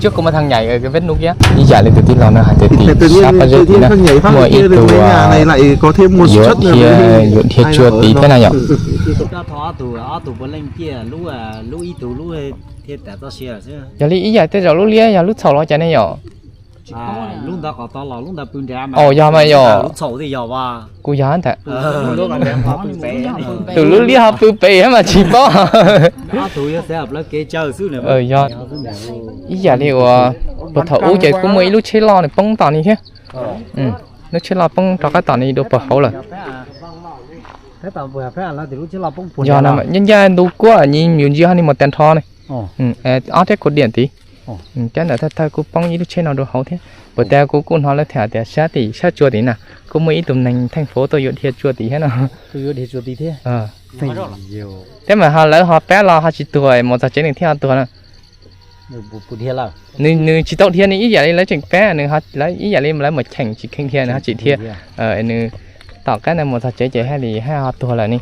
Trước có một thằng nhảy ở cái vết nút kia. Ib yam li tus tij laug no hais tias tim sab pob zeb tim na muaj ib tug yuav dhia, yuav dhia tsua tid thiab na yom. Yog li ib yam tej zaum lub liab yog lub txhaum los cas ne yom. Aw, yog mas yog. Kuv yog ntag. Tus lub liab ho pw pem mas tsis paub. Yog ib yam li uas puag thaum ub ces kuj muaj ib lub tsheb loj nws poob tom ni thiab. Lub tsheb loj poob rov qab tom ni dua puag hauv lawm. Yog no ncaj ncaj ntu kuab nyi yus ntsia ho ni mus tas nrho ne. Ob thiab kuv diam tid. Cab ntawm thawj thawj kuj poob ib lub tsheb no dua hauv thiab. Puas tas kuv kuj hnov lawv tham tias sab tim sab tsua tim na kuj muaj ib tug neeg theej fauv tuaj yuav dhia tsua tim thiab no. Thiab mas ho lawv ho pab los ho tsis tuag mus txog tsev nws thiaj ho tuag na. Nws tsis tau dhia, nws ib yam li lawv tseem pab nws, lawv ib yam li lawv mus cheem tsis kheev dhia nws ho tsis dhia. Nws tom qab ntawd mus txog tsev ces haj li haj ho tuag lawm ne.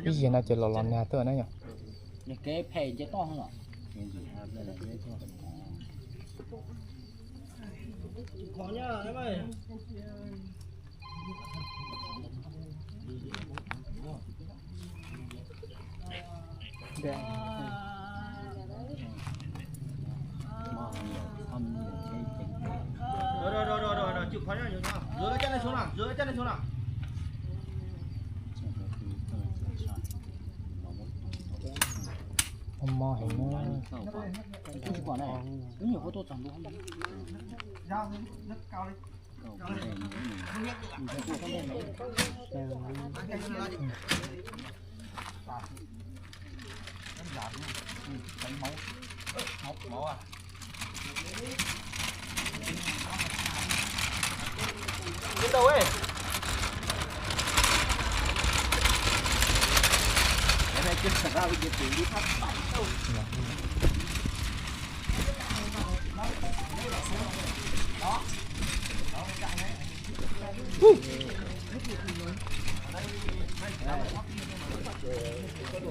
Ib yam no ces los los nag tuaj na yom. Mo heev na.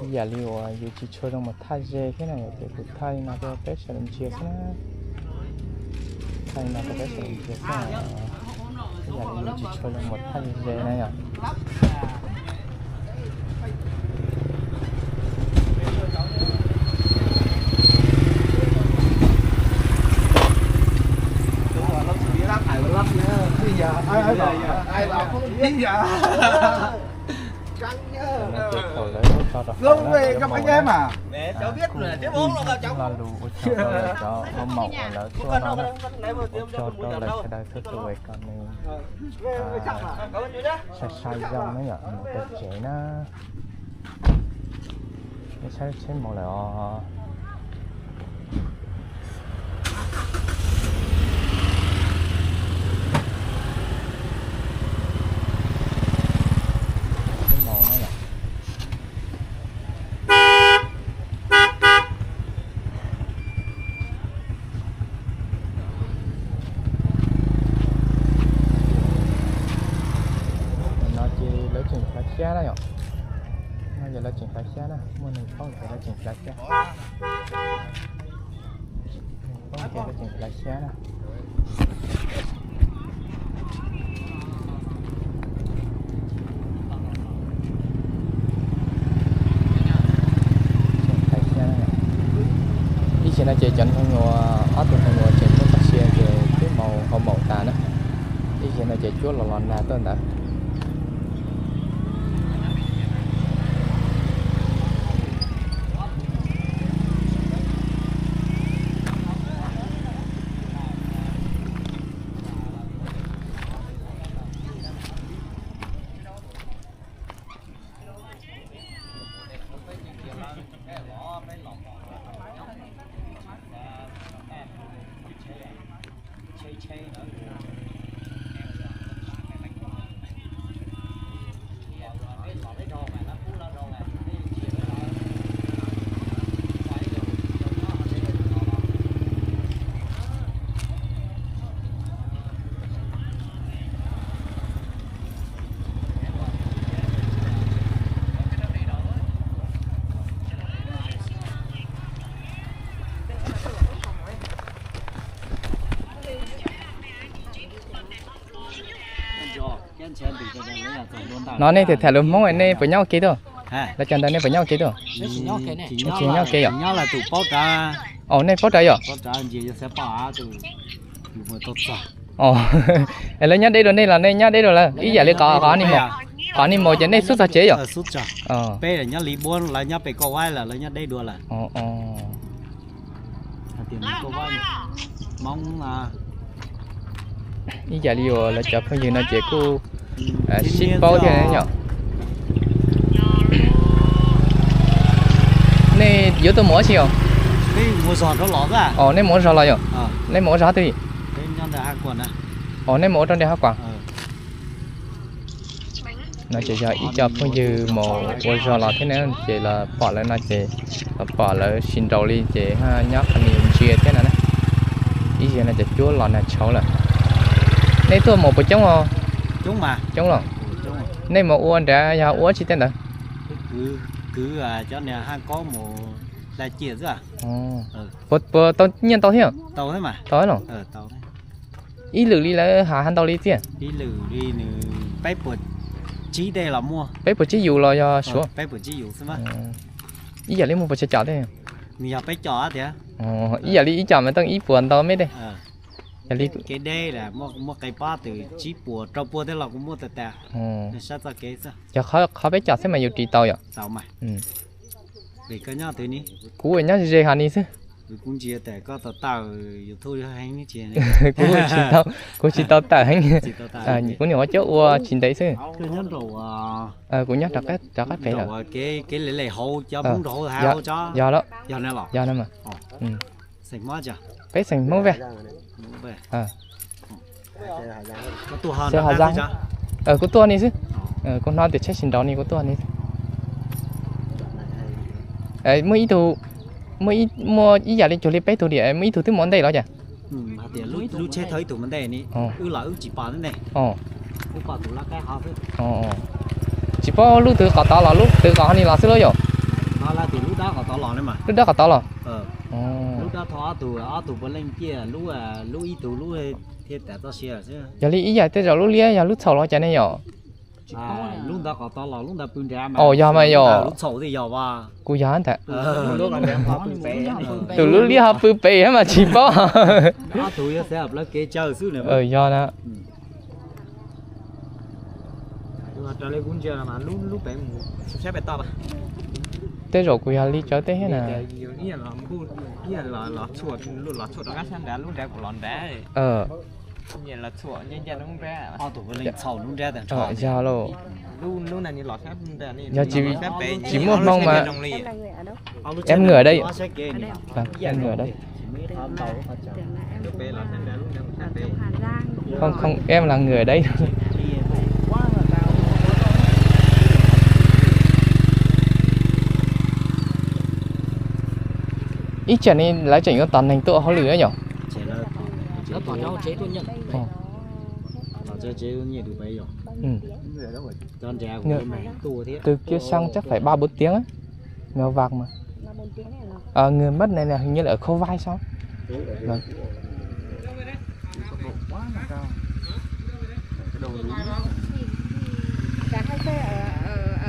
Ib yam li uas yus tsis tshua zoo mus thaj ze thiab na yom, ces kuv thaj li no rau peb sawv daws ntsia xwb na. Thaj li no rau peb sawv daws ntsia xwb. Ib yam li yus tsis tshua zoo mus thaj ze na yom. Thaum lawv tso rau hauv na, lawv maum na, kuj lo lus ua tsaug rau lawv cov hauv maum uas lawv tuaj no na, ua tsaug rau lawv sawv daws txhua tus es kom nws sai sai zoo na yom, nws tau tsev na. Saib tsheb maus lawm os. Tsheb maus na yom. No ces lawv tseem hlawv xyab na yom. No ces lawv tseem hlawv xyab na, muaj neeg paub ces lawv tseem hlawv xyab. Paub ces lawv tseem hlawv xyab na. Ib zaug no ces cov ntoo uas ob tug ntoo uas tseem muab txoj sia ces twb maus hauv maum tas na. Ib zaug no ces cuab los los nag tuaj ntawd. No nej tham tham lus Hmoob, nej puas nyob ua ke tuaj? Lawv cov ntawd nej puas nyob ua ke tuaj? Tsis nyob ua ke yom? Os, nej paub rawv yom? Os, lawv nyob deb dua nej los nej nyob deb dua lawv? Ib yam li qhov, qhov nej mus ces nej xub txog tsev yom? Ib yam li uas lawv cov phooj ywg no ces kuj sib paub thiab yom. Nej yuav tuaj mus ua si os? Os, nej mus ua zog los yom? Nej mus ua zog twg? Os, nej mus ua rau nram Hab Kuam. No ces yog ib co phooj ywg mus ua zog los thiab na, ces los pom lawv no ces los pom lawv sib nraus li ces nyob qhov ni ntsia thiab no na. Ib zaug no ces cuab los nag tshauv lawm. Nej tuaj mus puas coob os? Coob los? Nej mus ua nrad yog ua tsi tej ntawd? Puas tau nyiaj ntau thiab? Tau los? Ib lwm li lawv has ntau li txiaj? Peb puas tsib yus los yog suav? Ib yam li muaj puas tsawg com tej? Ib yam li ib com mas tau ib puas ntau me tej. Yog li kev deb muaj qe pob tw tsib puas rau puas tej los kuv muaj tas tas. Saib txoj kev xwb. Yog qhov peb com xwb mas yus ris tau yom? Kuv nyob ze ze hov ni xwb. Kuv tsis tau, kuv tsis tau tawm heev. Kuv nyuam qhuav cuab ua tsis ntev xwb. Kuv nyob rov qab pem lawm. Yog lawm. Yog no mas. Peb xeem Hmoob Vaj. Xeem Haj Zaab. Kuv tuaj ni xwb. Kuv hnov tias tsheb sib nraus ni kuv tuaj ni xwb. Muaj ib tug, muaj ib yam li cuag li peb tug diam, muaj ib tug twb mus ua ntej los cas? Tsis paub lub twg qom tod los lub twg qom ni los xwb lauj yom? Lub dawb qom tod los? Yog li ib yam tej zaum lub liab yog lub txhaum los cas ne yom? Yog mas yog. Kuv yog ntag. Tus lub liab ho pw pem mas tsis paub. Yog na. Tej zaum kuv yog li cawv tej thiab na. Yog lauj. Yog tsis muaj hmoo mas em ngwm dab, em ngwm dab. Không, không, em là người ở đấy. Ib tsam ne lawv tseem yuav tos neeg tuaj hauj lwm na yom? Từ kia sang chắc phải ba bốn tiếng á. Mèo vạc mà. Ờ, người mất này là hình như là ở Khâu Vai sao?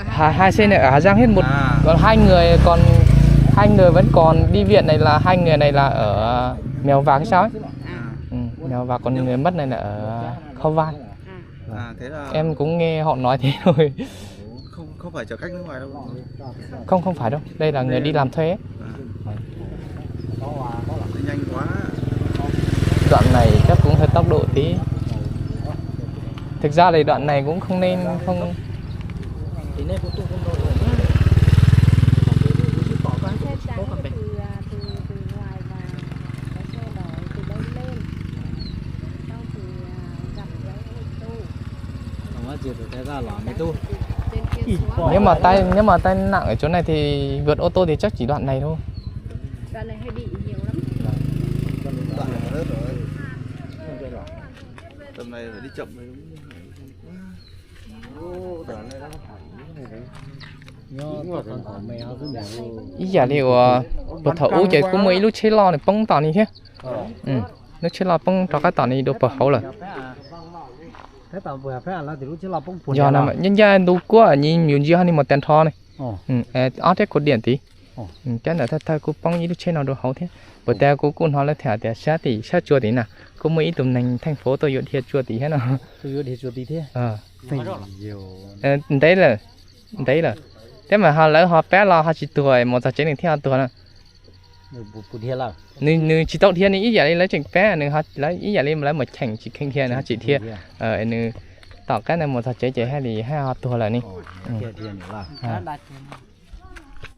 Hai, hai xe này ở Hà Giang hết một, còn hai người, còn hai người vẫn còn đi viện này là hai người này là ở Mèo Vạc hay sao ấy? Ừ, Mèo Vạc, còn người mất này là ở Khâu Vai. Em cũng nghe họ nói thế thôi. Không, không phải chở khách nước ngoài đâu. Không, không phải đâu. Đây là người đi làm thuê ấy. Đoạn này chắc cũng hơi tốc độ tí. Thực ra thì đoạn này cũng không nên không. Nếu mà tai, nếu mà tai nạn ở chỗ này thì vượt ô tô thì chắc chỉ đoạn này thôi. Ib yam li uas puag thaum ub ces kuj muaj ib lub tsheb loj nws poob tom ni thiab. Lub tsheb loj poob rov qab tom ni dua puag hauv lawm. Yog no ncaj ncaj ntu kuab ni yus ntsia ho ni mus tas nrho ne. Ob rab khau diam tid. Cov ntawm thawj thawj kuj poob ib lub tsheb no rau hauv thiab. Puas tas kuv kuj hnov lawv tham tias sab tim sab tsua tim na, kuj muaj ib tug neeg theej fauv tuaj yuav dhia tsua tim thiab no. Ntev lawm, ntev lawm. Thiab mas ho lawv ho pab los ho tsis tuag, mus txog tsev nws thiaj ho tuag na. Nws tsis tau dhia, nws ib yam li lawv tseem pab, nws ib yam li lawv mus cheem tsis kheev dhia, nws ho tsis dhia. Nws tom qab ntawd mus txog tsev ces haj li haj ho tuag lawm ne.